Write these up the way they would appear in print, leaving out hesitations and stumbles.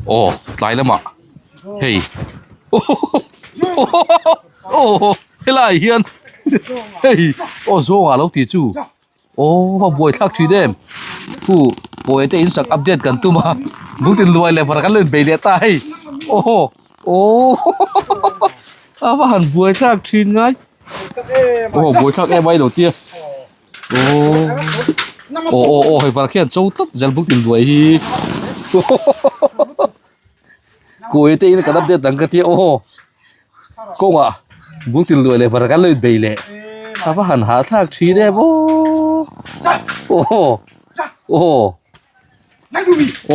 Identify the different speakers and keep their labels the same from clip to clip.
Speaker 1: Aw tlai lamah hei aw helai hian hei aw zawng ah lo ti chu aw a buai thlak thin em khu kawi te in sak update kan tum a bul tin luai leh var kan lo in bei leh ta hei aw aw a va han buai thlak thin ngai aw buai thlak em ai lo tia aw aw aw hei var khian cho tlat zel bul tin luai hi kawi te in kan update ang ka tia aw kawngah bul tin luai leh var kan lo in bei leh a va han hahthlak thin em aw aw aw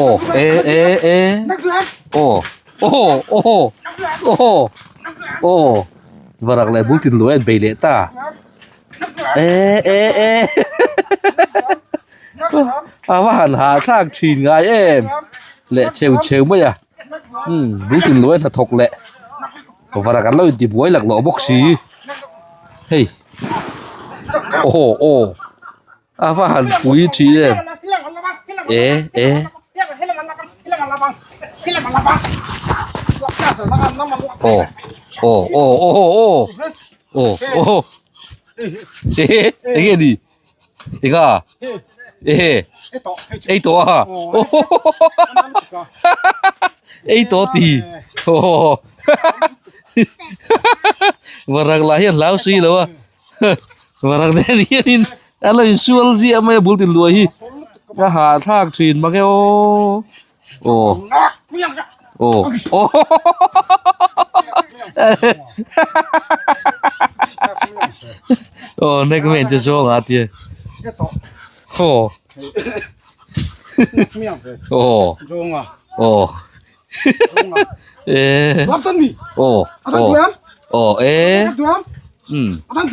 Speaker 1: aw e e e aw aw aw aw aw varak leh bul tin luai an bei leh ta e e e a va han hahthlak thin ngai em leh cheu cheu mai a umm bul tin luai hnathawk leh varak an lo inti buai laklawh bawk si hei aw aw. A va han pui thin em e e. Aw aw aw aw aw aw aw e eng nge ni eng a e ei tawh a ei tawh ti aw varak lah hi a hlau si lo a. Varak nen hianin a lo insual ziah mai a bul tin luai hi a hahthlak thin mang e aw aw aw aw aw nek men chu zawng a tia aw aw aw e aw aw aw e um aw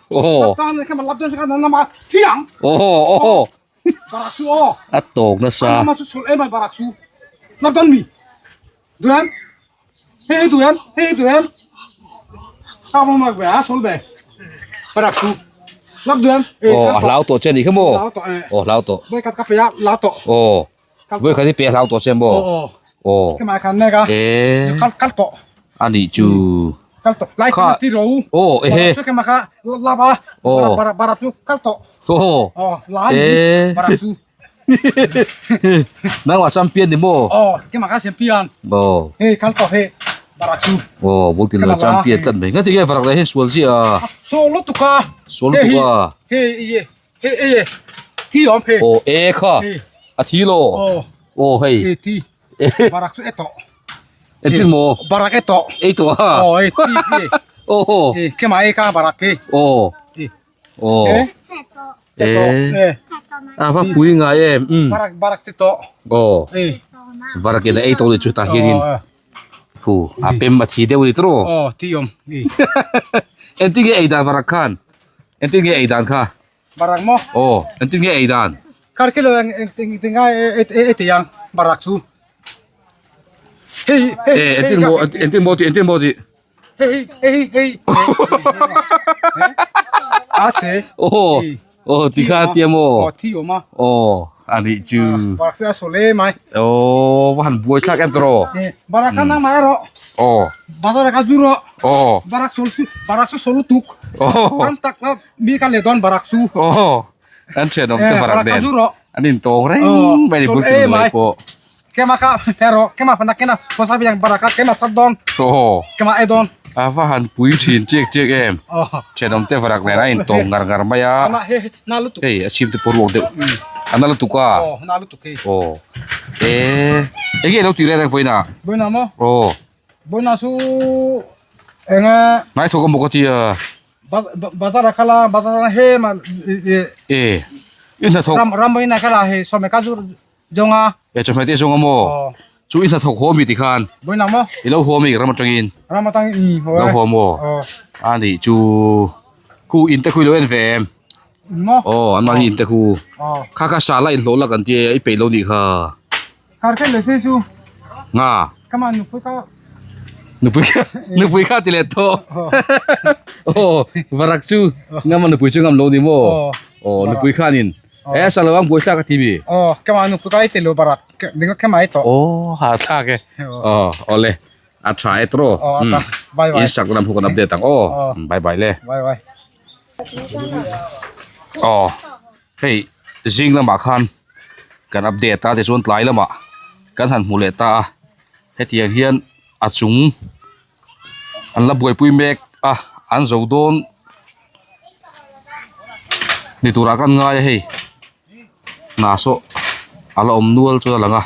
Speaker 1: aw aw aw aw a tawk nasa Aw a hlau tawh che a nih kha maw aw hlau tawh aw vawikhat hi pe a hlau tawh che maw aw e a nih chu kha aw ehe aw aw e. Nangmah champion ni maw?
Speaker 2: Aw, keimah kha champion.
Speaker 1: Aw.
Speaker 2: Hei kal tawh hei Barak chu.
Speaker 1: Aw, bul tin lo champion tlat mai. Ngati nge Barak leh hei sual chiah a?
Speaker 2: Sual lutuk a.
Speaker 1: Sual lutuk a.
Speaker 2: Hei hei hei hei thi awm hei.
Speaker 1: Aw, e kha. A thi lo.
Speaker 2: Aw.
Speaker 1: Aw hei.
Speaker 2: Hei thi. Barak chu e tawh.
Speaker 1: Entin maw?
Speaker 2: Barak e tawh.
Speaker 1: Ei tawh a.
Speaker 2: Aw, hei thi thi.
Speaker 1: Aw.
Speaker 2: Hei keimah ei ka Barak hi.
Speaker 1: Aw. Aw. E a va pui ngai em um
Speaker 2: barak barak ti tawh
Speaker 1: aw varak in a ei tawh ni chu tah hianin fu a pem a thi deuh a ni tawh
Speaker 2: aw thi awm
Speaker 1: engtin nge ei dan varak khan engtin nge ei dan kha
Speaker 2: barak maw
Speaker 1: aw engtin nge ei dan
Speaker 2: kar kilo eng eng tingai e ti ang barak chu hei hei
Speaker 1: engtin maw engtin maw ti engtin maw ti
Speaker 2: Hei hei hei a se
Speaker 1: oh oh ti kha tia mo
Speaker 2: oh thi oma
Speaker 1: oh ani chu
Speaker 2: barak se sole mai
Speaker 1: oh va han buai thlak em tro
Speaker 2: barak ka na mai ro
Speaker 1: oh
Speaker 2: bazar ka zu ro
Speaker 1: oh
Speaker 2: barak sol su barak su solu tuk
Speaker 1: oh
Speaker 2: tam tak na mi ka le don barak su
Speaker 1: oh an thian awm te varak nen an in tawng reng mai ni bul tin luai pawh
Speaker 2: kema ka pero kema phana kena posa bi yang baraka kema sat don
Speaker 1: oh
Speaker 2: kema e don
Speaker 1: a va han pui thin chiak chiak em thian awm te varak nen a in tawng ngar ngar mai a hei a chhim te pawh ruak deuh a na lutuk a aw e enge lo ti reng reng vawiin ah aw ngaithawk a maw ka tia.
Speaker 2: Bazar a kal a bazar a he ma
Speaker 1: e i hnathawk
Speaker 2: ram ram in a kal a hei sawmhmeh ka zu zawng a
Speaker 1: e chawhmeh te zawng a maw chu i hnathawk haw mi ti khan
Speaker 2: vawiin maw
Speaker 1: i lo haw mi ram atangin
Speaker 2: ram atangin i haw
Speaker 1: lo haw maw a nih chu khu in te khu i lo en ve em
Speaker 2: maw
Speaker 1: aw an mahni in te khu kha kha sala in hlawh la kan tia i peih lo nih kha
Speaker 2: kar kher leh se chu
Speaker 1: nga
Speaker 2: ka mah nupui ka.
Speaker 1: Nupui kha nupui kha ti leh tawh. Aw varak chu ngam a nupui chu ngam lo ni maw? Aw nupui khanin e sa lo ang buaithlak a ti mi?
Speaker 2: Aw kema nupui ka ti lo varak ding kha mai tawh.
Speaker 1: Aw hahthlak e. Aw awle a tha e tawh.
Speaker 2: Aw a ta bye bye.
Speaker 1: In sak lam hu kan update ang aw. Bye bye le.
Speaker 2: Bye bye.
Speaker 1: Aw hei zing lamah khan kan update a tichuan tlai lamah kan han hmu leh ta a hetiang hian a chung an la buaipui mek a an zo dawn ni turah kan ngai a hei hna saw a la awm nual chuan a lang a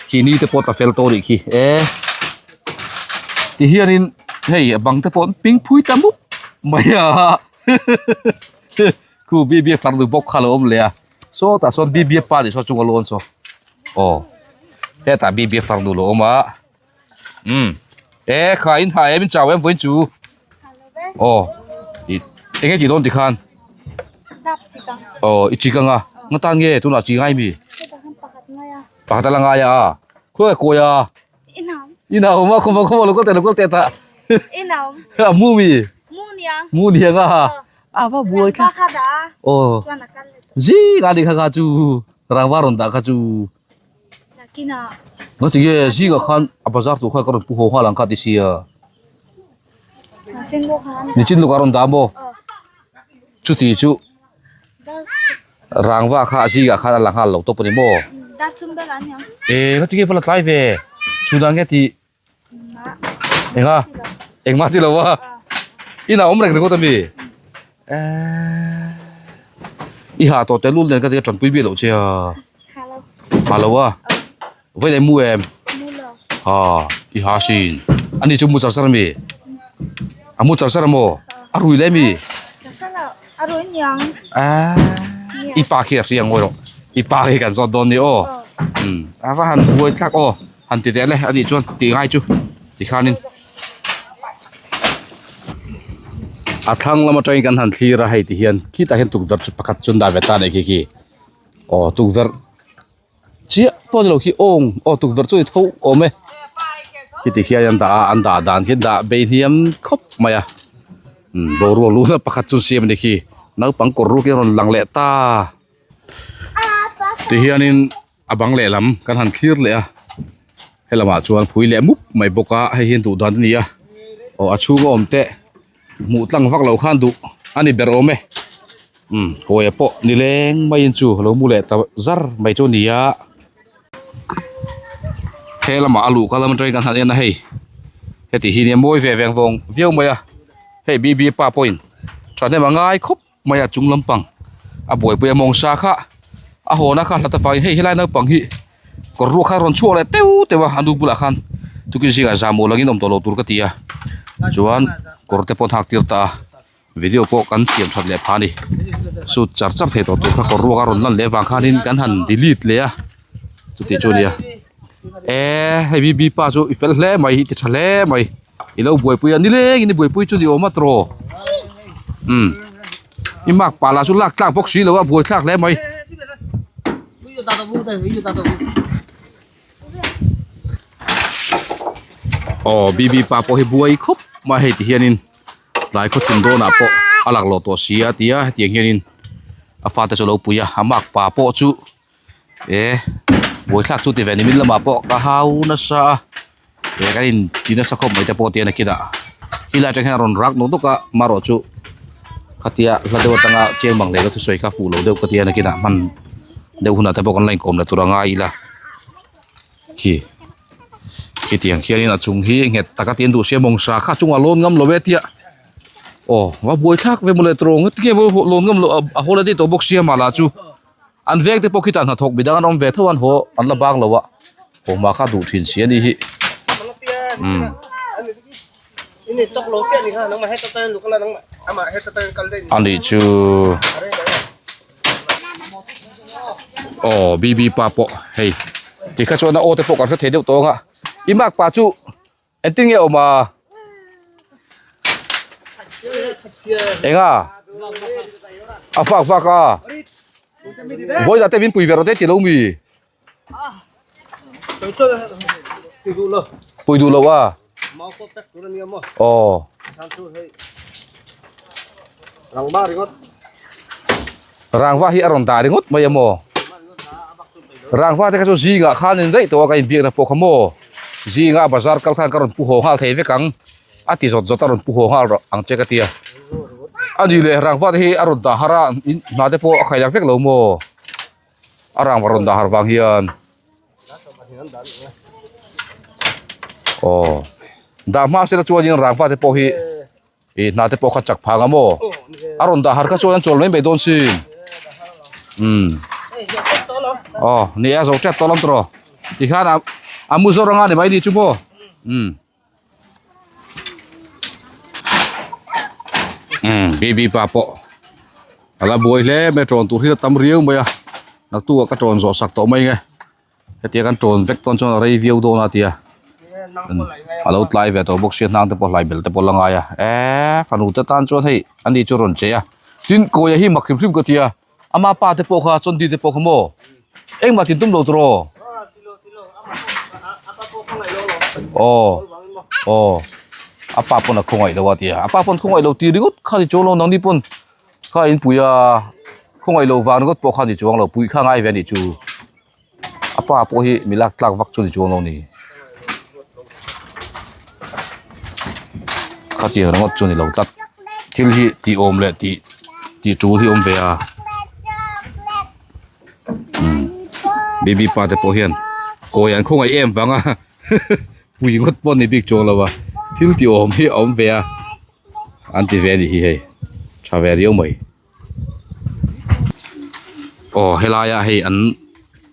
Speaker 1: khi ni te pawh ta fel tawh a nih khi e tihianin hei a bang te pawh an ping phui ta mup mai a khu bb farnu bawk kha a lo awm leh a sawtah sawn bb pa nih saw chunga lawn saw aw hetah bb farnu lo awm a umm e kha in ha em in chau em vawiin chu aw ih eng nge tih dawn tikhan aw i chik anga nga tan nge tunah chi ngai mi pakhat a la ngai a khawi a kawi a in a awm a khawma khawma lo kal teh lo kal teh tah a mu mi mu niang a a va buai thlak aw zing a ni kha kha chu rangva rawn dah kha chu. Nga ti nge zingah khan a bazar tur khan ka rawn pu haw nghal ang kha ti sia. Nichin lawkah a rawn dah maw? Chuti chu rangva kha zingah khan a la nghal lo tawp a ni maw? Eh nga ti nge va la tlai ve? Chhunah nge tih? Enga? Engmah ti lo a? Inah awm reng ringawt a mi? Eee I ha tawh tehlul nen ka ti a tanpui bik loh che a. Ha lo a? Vawi leh mu em? Ha i ha sin. Ani chu mu char char a mi? A mu char char a maw? A rui leh mi? Eee I pa khi a hria ngawi rawh. I pa khi kan zawt dawn ni aw. Umm a va han buai thlak aw. Han ti teh le a nih chuan tih ngai chu tikhanin a thlang lam atangin kan han thlir a hei ti hian khitah hian tukverh chu pakhat chu an dah ve ta a nih khi khi aw tukverh chiah pawh a ni lo khi awng aw tukverh chu a ni tho awm e khiti khian an dah a an dah dan khi an dah bei hniam khawp mai a umm boruak luhna pakhat chu an siam a ni khi naupang kawr ruk hi a rawn lang leh ta tihianin. A bang lehlam kan han thlir leh a helamah chuan phui leh mup mai bawk a hei hian duh dan a ni a aw a chhunga awm te hmuh tlang vak loh khan duh a ni ber awm e umm kawia pawh ni leng maiin chu lo mu leh ta zar mai chu a ni a he lamah a luh ka lam atangin kan han en a hei heti hi nia mawi ve veng vawng viau mai a hei bb pa pawhin thahnem a ngai khawp. Mai a chung lampang a buaipui a mawng sa kha a hawn a kha hlat avangin hei helai naupang hi kawr ruak kha a rawn chhuak leh teuh teuh a a nu bulah khan tukin zingah zahmawh langin awm tawh lo tur ka ti a chuan kawr te pawh an hak tir ta a video pawh kan siam that leh phah a ni shoot char char thei tawh tur kha kawr ruak a rawn lan leh avang khanin kan han delete leh a chuti chu a nia eh hei bb pa chu i fel hle mai i ti tha hle mai. I lo buaipui a nilengin i buaipui chu ni awm a tawh umm i mark pah lah chu lak tlak bawk si lo a buai thlak hle mai. Aw bb pa pawh hi buai khawp mai hei ti hianin tlai khaw thim dawnah pawh a lak lawh tawh si a tia hetiang hianin a fate chu a lo pui a a mark pa pawh chu e buaithlak chu ti ve nimin lamah pawh ka hau nasa a e kan in ti nasa khawp mai te pawh tian a kinah khilai atang hian a rawn rak nawk nawk a marawh chu khatia hla deuh atanga chiang bang leh thusawi kha fuh lo deuh ka ti a nakinah hman deuh hunah te pawh kan la inkawm leh tur a ngai ila khi khitiang khianin a chung hi nghet taka ti an duh sia mawngsa kha a chungah lawn ngam lo e tia. Aw va buai thlak ve mawle tawng tinge maw lawn ngam loh a holiday tawh bawk sia mah lah chu. An veng te pawh khitah hnathawk midang an awm ve tho a an haw an la bang lo a haw hma kha duh thin si a ni hi umm. A nih chu aw bb pa pawh hei tikha chuan a aw te pawh kan hre thei deuh tawng a i mark pa chu. Engtin nge awm a? Enga? A fak fak a. Vawilah te min pui ve rawh te ti lo mi? Pui duh lo a.
Speaker 3: Mau pawh pack tur a nia maw?
Speaker 1: Aw.
Speaker 3: Chhan chu hei rangva ringawt.
Speaker 1: Rangva hi a rawn dah ringawt mai a maw? Rangva te kha chu zingah khan in daih tawh a ka inbiakna pawh kha maw? Zinga bazar kal khan ka rawn pu haw nghal thei vek ang a ti zawt zawt a rawn pu haw nghal rawh ang che ka tia. A ni le rangva te hi a rawn dah har a hna te pawh a khai lak vek lo maw? A rangva rawn dah har vang hian. Aw dah hma sela chuanin rangva te pawh hi ih hna te pawh kha chak phang a maw a rawn dah har kha chuan an chawl mai mai dawn sin umm aw ni a zo tep tawh lam tawh tikhan a a mu zawr anga ni mai ni chu maw umm. Umm baby pa pawh a la buai hle mai a tawn tur hi a tam riau mai a naktuk ah ka tawn zawh sak tawh mai nge hetia kan tawn vek dawn chuan a rei viau dawn a tia a lo tlai ve tawh bawk sia hnang te pawh hlai bel te pawh la ngai a eee fanu te tan chuan hei ani chu a rawn che a tin kawia hi mak hrim hrim ka tia ama pa te pawh kha chuan di te pawh kha maw engmah tin tum lo tur aw aw aw a pa pawn a khawngaih lo a tia a pa pawn khawngaih lo tih ringawt kha ni chuang lo nangni pawn kha inpui a khawngaih loh vang ringawt pawh kha ni chuang lo puih kha ngai ve a nih chu a pa pawh hi mi lak tlak vak chu ni chuang lo ni khatiang ringawt chu ni lo tlat thil hi tih awm leh tih tih tul hi awm ve a umm baby pa te pawh hian kawi an khawngaih em vang a pui ngawt pawh ni bik chuang lo a thil tih awm hi a awm ve a an ti ve a nih hi hei tha ve riau mai. Aw helaia hei an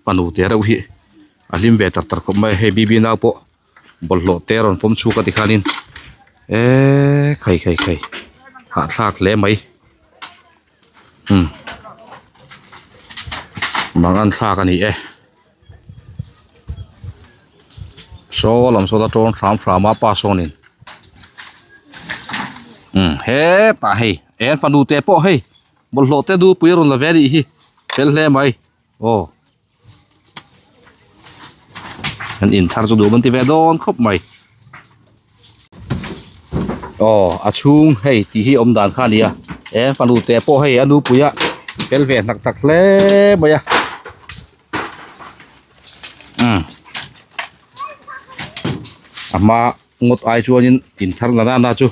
Speaker 1: fanu te reuh hi a hlim ve tak tak khawp mai a hei bibi nau pawh bawlhhlawh te a rawn fawm chhuak a tikhanin eee khai khai khai hahthlak hle mai umm mangan thlak a ni e saw lam saw la tawn hram hram a pa sawnin umm hetah hei en fanu te pawh hei bawlhhlawh te du pui a rawn la ve a nih hi fel hle mai aw an in thar chu duh an ti ve dawn khawp mai aw a chhung hei tih hi awm dan kha a ni a he fanu te pawh hei a nupui a fel ve hnak tak hle mai a umm a hma ngawt ai chuanin in thar na nana chu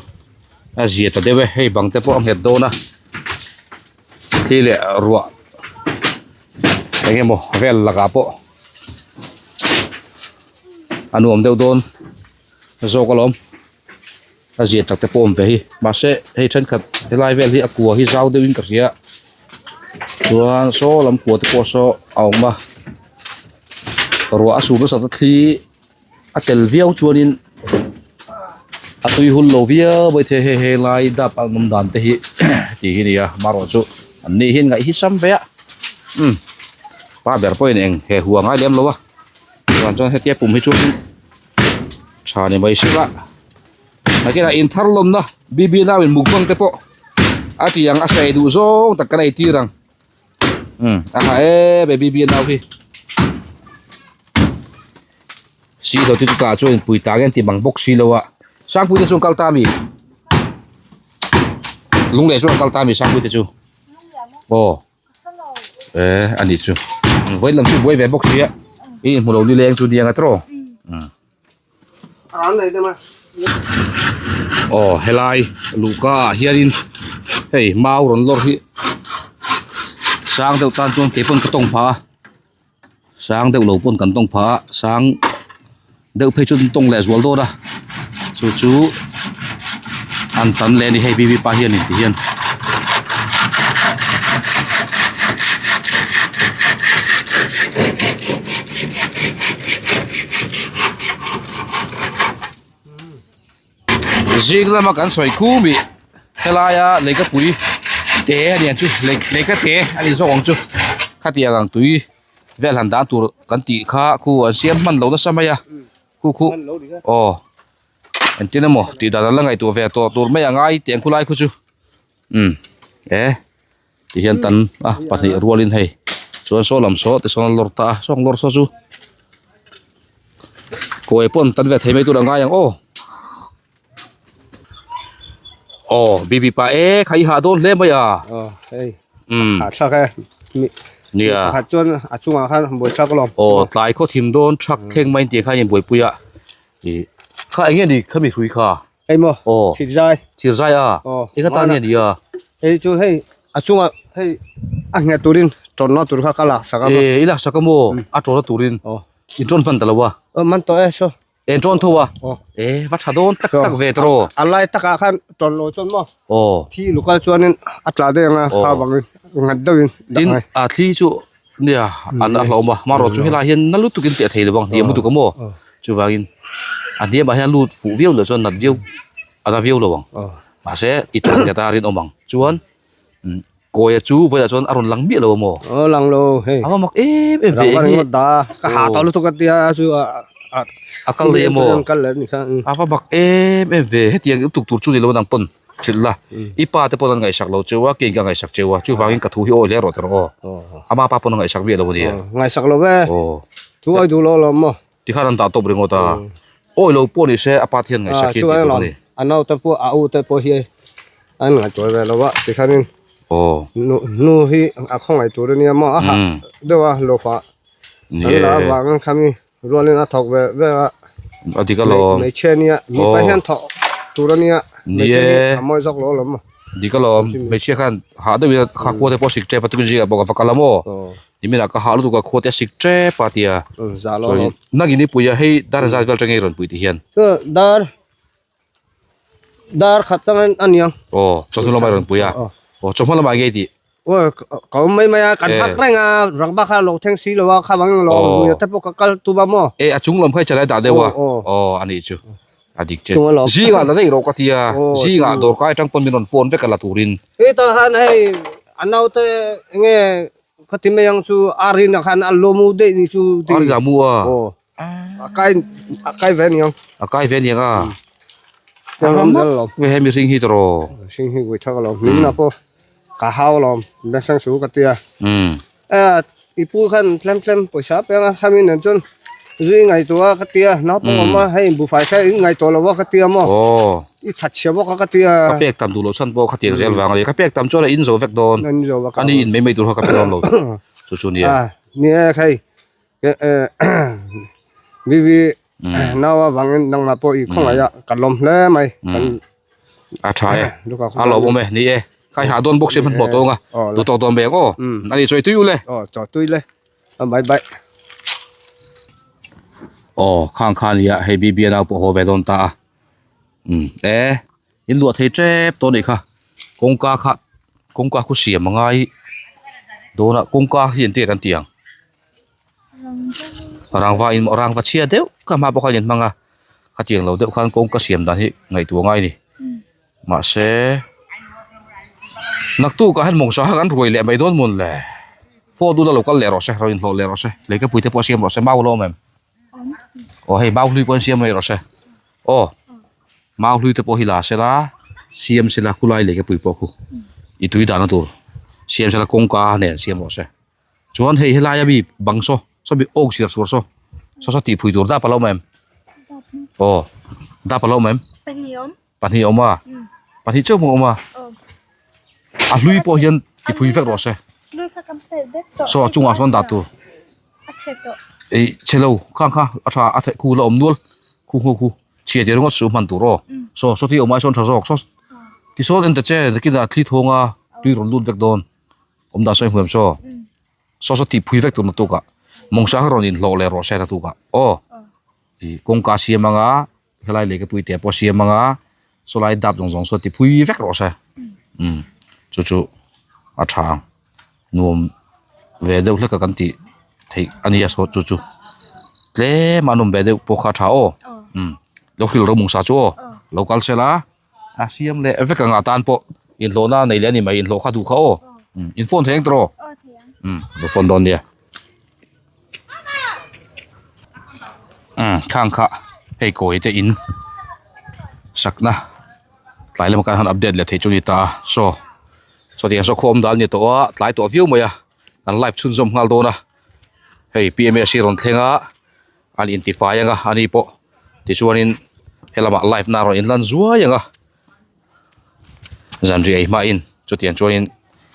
Speaker 1: a zia ta deuh e hei bang te pawh a nghet dawn a thli leh ruah eng emaw vel lakah pawh a nuam deuh dawn zawk alawm a zia tak te pawh awm ve hi mahse hei thenkhat helai vel hi a kua hi zau deuhin ka hria chuan saw lam kua te pawh saw a awm a ruah a sur nasa ta thli a tel viau chuanin a tui hun lo viau mai thei hei hei lai dap a awm dan te hi tih hi a ni a amaherawhchu an ni hian ngaih hi sam ve a umm pa ber pawhin eng he hu a ngai lem lo a chuan chuan hetia pum hi chuan tha ni mai sila nakinah in thar lawmna bb nau in mukbang te pawh a tih ang a hre duh zawng tak kan ei tir ang. Um a ha em e bb nau hi si lo ti ta chuan pui ta nge ti bang bawk si lo a sangpui te chu an kal ta mi lung leh chu an kal ta mi sangpui te chu aw e ani chu vawi lam chu buai ve bawk si a i inhmu lo ni leng chu niang a tawh um Aw helai luhka ah hianin hei mau rawn lawr hi sang deuh tan chuan kei pawn ka tawng phah a sang deuh lo pawn kan tawng phah a sang deuh phei chu an tawng leh zual dawn a chu chu an tan leh a ni hei bibi pa hianin ti hian. Zing lama kan sawi khum ih helaia leikapui te a ni ang chu leika te a ni zawk ang chu khatiang ang tui vel han dan tur kan tih kha khu an siam hman lo nasa mai a khu khu aw engtin emaw tih dan an la ngaihtuah ve tawh tur mai a ngai tih ang khulai khu chu umm e. Tihian tan a pahnih rualin hei chuan saw lam saw tisawn a lawr ta a sawng lawr saw chu kawi pawh an tan ve thei mai tur a ngai ang aw. Aw BB pa e kha i hah dawn hle mai a.
Speaker 3: Aw hei.
Speaker 1: Umm.
Speaker 3: Hah thlak e. Mi
Speaker 1: Nia.
Speaker 3: Pakhat chuan a chungah khan buai thlak alawm.
Speaker 1: Aw tlai khaw thim dawn thak thleng mai tih khan in buaipui a. Ih kha eng nge ni khami hrui kha?
Speaker 3: Hei maw?
Speaker 1: Aw.
Speaker 3: Thirzai.
Speaker 1: Thirzai a?
Speaker 3: Aw.
Speaker 1: Eng atan nge ni a?
Speaker 3: Hei chu hei a chungah hei a nghet turin tawnna tur kha ka laksak a.
Speaker 1: E i laksak a maw? A tawnna turin.
Speaker 3: Aw.
Speaker 1: In tawn hman ta lo a.
Speaker 3: Aw man tawh e saw.
Speaker 1: En tawn tho a.
Speaker 3: Aw.
Speaker 1: E va tha dawn tak tak ve tawh.
Speaker 3: A lai takah khan tawn lo chuan maw?
Speaker 1: Aw.
Speaker 3: Thi lukal chuanin a tla daih ang a kha vangin nghat deuhin dah
Speaker 1: Tin
Speaker 3: ngai.
Speaker 1: a thli chu nia an a hlauhawm a marawh chu helai hian na lutukin teh thei lo ang hniam lutuk a maw chuvangin a hniamah hian lut fuh viau loh chuan nat viau a la viau lo ang mahse i tawn nghet a rinawm ang chuan kawia chu vawilah chuan a rawn lang miah lo a maw
Speaker 3: aw lang lo hei
Speaker 1: a va mak em em ve
Speaker 3: eng hi da ka ha tawh lutuk a tia chu
Speaker 1: a kal leh a maw
Speaker 3: kal leh ni kha
Speaker 1: a va mak em em ve hetiang lutuk tur chu ni lo nang pawn Hrilh la, i pa te pawn an ngaihsak lo cheu a, keiin ka ngaihsak cheu a, chuvangin ka thu hi awi hle rawh tawh rawh aw. Ama pa pawn a ngaihsak miah lo a nia.
Speaker 3: Ngaihsak lo ve.
Speaker 1: Aw.
Speaker 3: Thu awi duh lo alawm maw?
Speaker 1: Tikhan an dah tawp ringawt a. Awi lo pawh ni se a pa te hian ngaihsak hi an tih tur a ni.
Speaker 3: A naute pawh a u te pawh hi an ngaihtuah ve lo a, tikhanin
Speaker 1: Aw.
Speaker 3: Nu hi a khawngaih tur a nia maw? A hah deuh a, lawfah
Speaker 1: Ni
Speaker 3: an la avangin khami Rualin a thawk ve ve a.
Speaker 1: A dik alawm.
Speaker 3: Hmeichhia nia, mipa hian thawk tur a nia.
Speaker 1: Ni e.
Speaker 3: A mawi zawk lo alawm.
Speaker 1: Dik alawm. Hmeichhia khan hah deuhin kha khua te pawh a sik tep a, tukin zingah pawh ka va kal a maw. Niminah ka hah lutuk a, khua te a sik tep a tia.
Speaker 3: Zah lo alawm.
Speaker 1: Nangin i pui a, hei dar zat vel atangin i rawn pui ti hian.
Speaker 3: Dar dar khat changin a niang.
Speaker 1: Aw, chawhnu lamah i rawn pui a. Aw, chawhma lamah nge i tih?
Speaker 3: Aw, ka awm mai mai a, kan hak reng a, rangba kha lo thleng si lo a, kha vang lo hmuh te pawh ka kal tum a maw?
Speaker 1: E, a chung lam kha i chalai dah deuh a. Aw, a nih chu. A dik che. Zingah la daih rawh ka ti a, zingah dawrkai atang pawn min rawn phone vek a la turin.
Speaker 3: Hetah khan hei a naute enge ka ti mai ang chu Arina khan a lo mu daih ni chu.
Speaker 1: Arina mu a?
Speaker 3: Aw. A kai a kai ve aniang.
Speaker 1: A kai ve aniang a. Ve he mihring hi tawh.
Speaker 3: Mihring hi vui thak alawm. Min na pawh ka hau alawm. Bank sang su ka tia. E i pu khan tlem tlem pawisa peng a khami nen chuan zui ngaihtuah a ka tia. Naupang awm a hei buhfai kha in ngaihtuah lo a ka tia maw. I that chhia bawk a ka tia.
Speaker 1: Ka pek tam duh loh chhan pawh khatiang zel vang a ni. Ka pek tam chuan a in zo vek dawn. Ani in mai mai tur kha ka pe dawn lo. Chu chu nia.
Speaker 3: Nia hei Bibi naua vangin nangmah pawh i khawngaih a ka lawm hle mai kan
Speaker 1: a tha e a lawm awm e ni e khai hah dawn bawk si hmanhmawh tawng a duh tawk dawn beng aw a ni chawi tui u le
Speaker 3: aw chawi tui le bye bye
Speaker 1: aw khang kha nia hei Bibi a nau pawh haw ve dawn ta a um e in luah thei tep tawh anih kha kawngka kha kawngka khu siam a ngai dawn a kawngka hi entir an ti ang. Rangva in rangva chhia deuh ka hma pawh khan in hmang a khatiang lo deuh khan kawngka siam dan hi ngaihtuah ngai a ni mahse naktuk ah hian mawngsa kha kan ruai leh mai dawn mawn le phone ula lo kal leh rawh se rawn inhlawh leh rawh se lehkapui te pawh a siam rawh se mau a la awm em aw hei mau hlui pawh an siam mai rawh se aw mau hlui te pawh hi la sela siam sela khulai lehkapui pawh khu i tui dahna tur siam sela kawngka nen siam rawh se. Chuan hei helai a mi bang saw saw mi awk siar suar saw saw saw tih phui tur dap a lo awm em? Aw dap a lo awm em?
Speaker 4: Pahnih awm.
Speaker 1: Pahnih awm a? Pahnih chauh maw awm a? A hlui pawh hian ti phui vek rawh se.
Speaker 4: Hlui kha kan phelh vek tawh.
Speaker 1: Saw a chungah sawn dah tur.
Speaker 4: A chhe tawh.
Speaker 1: Ei chhe lo khang kha a tha a khu la awm nual khu khu khu chhia tir ringawt suh hman tur aw saw saw ti awm ai sawn tha zawk saw tisawn en ta che nakinah thli thawnga tui rawn lut vek dawn. Awm dan sawi hmuam saw saw saw tih phui vek tur na tuk ah mawngsa kha rawn inhlawh leh rawh se na tuk ah aw ih kawngka siam anga helai lehkha pui te pawh siam anga saw lai dap zawng zawng saw ti phui vek rawh se umm chu chu a tha ang nuam ve deuh hlek a kan tih theih a nia saw chu chu tlem a an awm ve deuh pawh kha a tha aw umm lo hrilh rawh mawngsa chu aw lo kal sela. A siam leh vek ang atan pawh inhlawhna nei leh a ni mai inhlawh kha duh kha aw in phone thei ang tawh umm lo phone dawn nia umm khang kha hei kawi te in sakna tlai lamah khan update leh theih chu a ni ta a saw sawtiang saw khawm dal a ni tawh a tlai tawh viau mai a kan live chhunzawm nghal dawn a hei P M S hi rawn thleng a. An intifai ang a ani pawh tichuanin helamah live na a rawn inlan zuai ang a. Zanriah ei hmain chutiang chuanin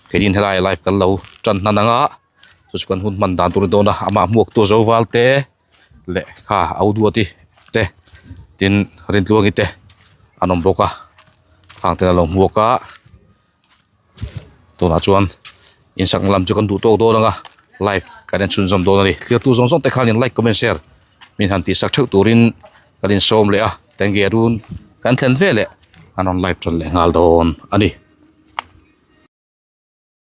Speaker 1: keinin helaiah live kan lo tan hnan ang a chu chu kan hun hman dan tur a ni dawn a amah hmuaktu zo val te leh kha au duati te tin Rintluangi te an awm bawk a khang ten a lo hmuak a tunah chuan insak lam chu kan duh tawk dawn ang a live kan en chhunzawm dawn a ni thlir tu zawng zawng te khanin like comment share min han tihsak theuh turin kan insawm leh a tenge run kan thlen ve leh an rawn live tan leh nghal dawn a ni.